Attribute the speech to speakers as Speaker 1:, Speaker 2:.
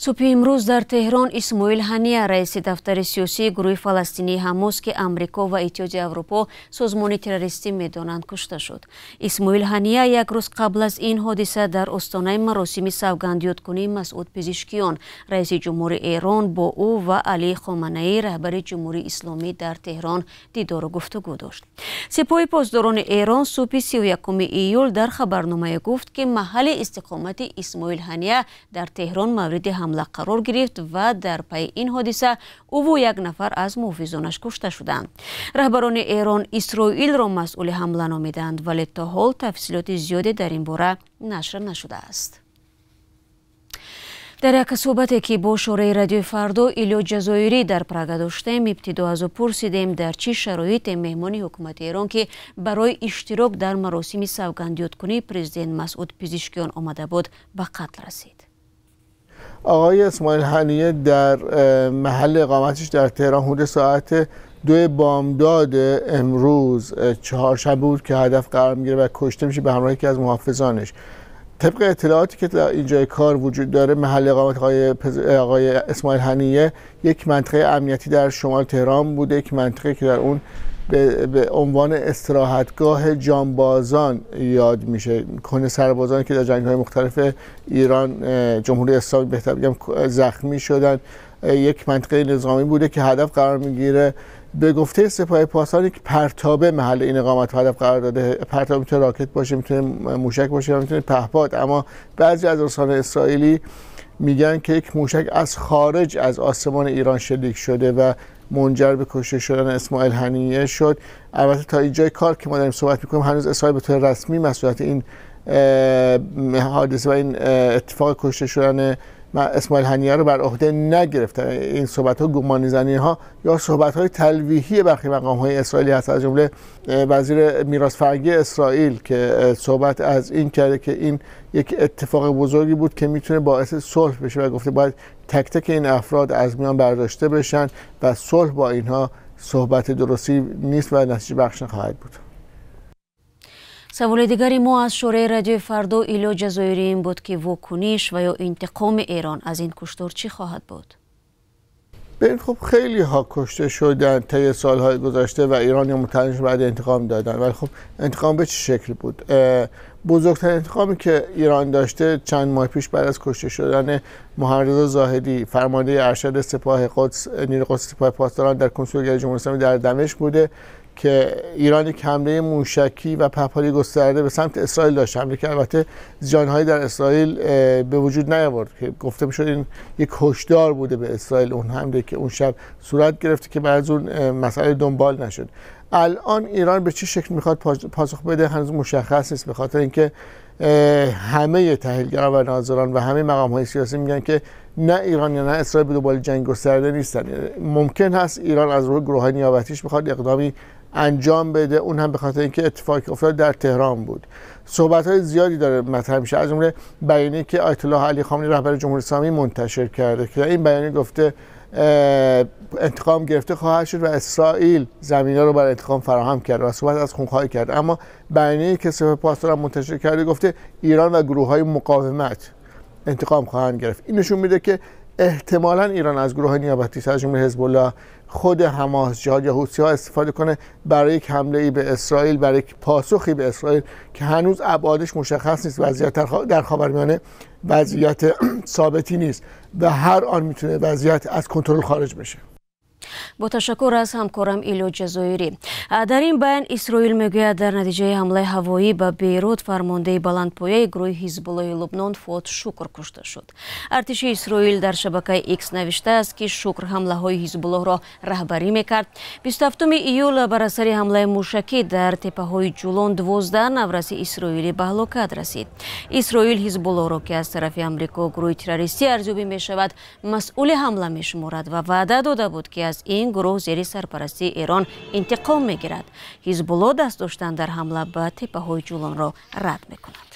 Speaker 1: Субҳи имрӯз дар Теҳрон Исмоил Ҳания, раиси дафтари сиёсии гурӯҳи фаластинии Ҳамос, ки Амрико ва Иттиҳоди Аврупо созмони террористӣ медонанд, кушта шуд. Исмоил Ҳания як рӯз қабл аз ин ҳодиса дар остонаи маросими савгандёдкунии Масъуд Пизишкиён, раиси ҷумҳури Эрон, бо ӯ ва Алӣ Хоманаӣ, раҳбари Ҷумҳурии Исломӣ, дар Теҳрон дидору гуфтугӯ дошт. Сипоҳи посдорони Эрон субҳи 31 июл дар хабарномае гуфт, ки маҳалли истиқомати Исмоил Ҳания дар Теҳрон мавриди ҳамла қарор гирифт ва дар пайи ин ҳодиса ӯву як нафар аз муҳофизонаш кушта шуданд. Раҳбарони Эрон Исроилро масъули ҳамла номиданд, вале то ҳол тафсилоти зиёде дар ин бора нашр нашудааст. Дар як суҳбате, ки бо шораи Радиои Фардо Илё Ҷазоирӣ дар Прага доштем, ибтидо аз ӯ пурсидем, дар чӣ шароите меҳмони ҳукумати Эрон, ки барои иштирок дар маросими савгандёдкунии президент Масъуд Пизишкиён омада буд, ба қатл расид.
Speaker 2: آقای اسماعیل هنیه در محل اقامتش در تهران حدود ساعت 2 بامداد امروز چهارشنبه بود که هدف قرار میگیره و کشته میشه به همراه یکی از محافظانش. طبق اطلاعاتی که در اینجای کار وجود داره، محل اقامت آقای اسماعیل هنیه یک منطقه امنیتی در شمال تهران بوده، یک منطقه که در اون به عنوان استراحتگاه جانبازان یاد میشه، کهنه سربازانی که در جنگ‌های مختلف ایران، جمهوری اسلامی بهتر بگم، زخمی شدن. یک منطقه نظامی بوده که هدف قرار میگیره. به گفته سپاه پاسداران یک پرتابه محل این اقامت هدف قرار داده. پرتابه میتونه راکت باشه، میتونه موشک باشه، میتونه پهپاد، اما بعضی از رسانه‌های اسرائیلی میگن که یک موشک از خارج از آسمان ایران شلیک شده و منجر به کشته شدن اسماعیل هنیه شد. البته تا اینجای کار که ما داریم صحبت میکنیم هنوز اسرائیل به طور رسمی مسئولیت این حادثه و این اتفاق کشته شدن اسماعیل هنیه رو بر عهده نگرفته. این صحبت ها گمانی زنی ها یا صحبت های تلویحی برخی مقام های اسرائیلی هست، از جمله وزیر میراث فرهنگی اسرائیل که صحبت از این کرده که این یک اتفاق بزرگی بود که میتونه باعث صلح بشه و گفته باید تک تک این افراد از میان برداشته بشن و صلح با اینها صحبت درستی نیست و نتیجه بخش نخواهد بود.
Speaker 1: Саволи дигари мо аз шораи Радиои Фардо Илё Ҷазоирӣ ин буд, ки вокуниш ва ё интиқоми Эрон аз ин куштор чӣ хоҳад буд?
Speaker 2: ببین، خب خیلی ها کشته شدن طی سالهای گذشته و ایران یا متحدینش بعد انتقام دادن، ولی خب انتقام به چه شکل بود؟ بزرگترین انتقامی که ایران داشته چند ماه پیش بعد از کشته شدن محمدرضا زاهدی، فرمانده ارشد سپاه قدس، نیروی قدس سپاه پاسداران، در کنسولگری جمهوری اسلامی در دمشق بوده که ایران یک حمله موشکی و پهپادی گسترده به سمت اسرائیل داشت، حمله که البته زیانهایی در اسرائیل به وجود نیاورد که گفته میشد این یک هشدار بوده به اسرائیل، اون حمله که اون شب صورت گرفته که بعد از اون مسئله دنبال نشد. الان ایران به چه شکل میخواد پاسخ بده هنوز مشخص نیست، به خاطر اینکه همه تحلیلگران و ناظران و همه مقام های سیاسی میگن که نه ایران یا نه اسرائیل به دنبال جنگ گسترده نیستن. ممکن هست ایران از روی گروه های نیابتیش بخواد اقدامی انجام بده، اون هم به خاطر اینکه اتفاقی افتاد در تهران بود. صحبت های زیادی داره مطرح میشه، از جمله بیانیه‌ای که آیت الله علی خامنه‌ای رهبر جمهوری اسلامی منتشر کرده که این بیانیه گفته انتقام گرفته خواهد شد و اسرائیل زمینه رو برای انتقام فراهم کرد و صحبت از خونخواهی کرد. اما بیانیه‌ای که سپاه پاسداران منتشر کرده گفته ایران و گروه‌های مقاومت انتقام خواهند گرفت. این نشون میده که احتمالاً ایران از گروه نیابتی از جمله حزب الله، خود حماس، جهاد یا حوثی‌ها استفاده کنه برای یک حمله ای به اسرائیل، برای یک پاسخی به اسرائیل که هنوز ابعادش مشخص نیست. وضعیت در خاورمیانه وضعیت ثابتی نیست و هر آن میتونه وضعیت از کنترل خارج بشه.
Speaker 1: Бо ташаккур аз ҳамкорам Илё Ҷазоирӣ. Дар ин байн Исроил мегӯяд, дар натиҷаи ҳамлаи ҳавоӣ ба Бейрут фармондеҳи баландпояи гурӯҳи Ҳизбуллоҳи Лубнон Фуод Шукр кушта шуд. Артиши Исроил дар шабакаи Икс навиштааст, ки Шукр ҳамлаҳои Ҳизбуллоҳро раҳбарӣ мекард. 27 июл бар асари ҳамлаи мушакӣ дар теппаҳои Ҷулон 12 навраси исроилӣ ба ҳалокат расид. Исроил Ҳизбуллоҳро, ки аз тарафи Амрико гурӯҳи террористӣ арзёбӣ мешавад, масъули ҳамла мешуморад ва ваъда дода буд, ки аз ин гурӯҳ зери сарпарастии Эрон интиқом мегирад. Ҳизбуллоҳ даст доштан дар ҳамла ба теппаҳои Ҷулонро рад мекунад.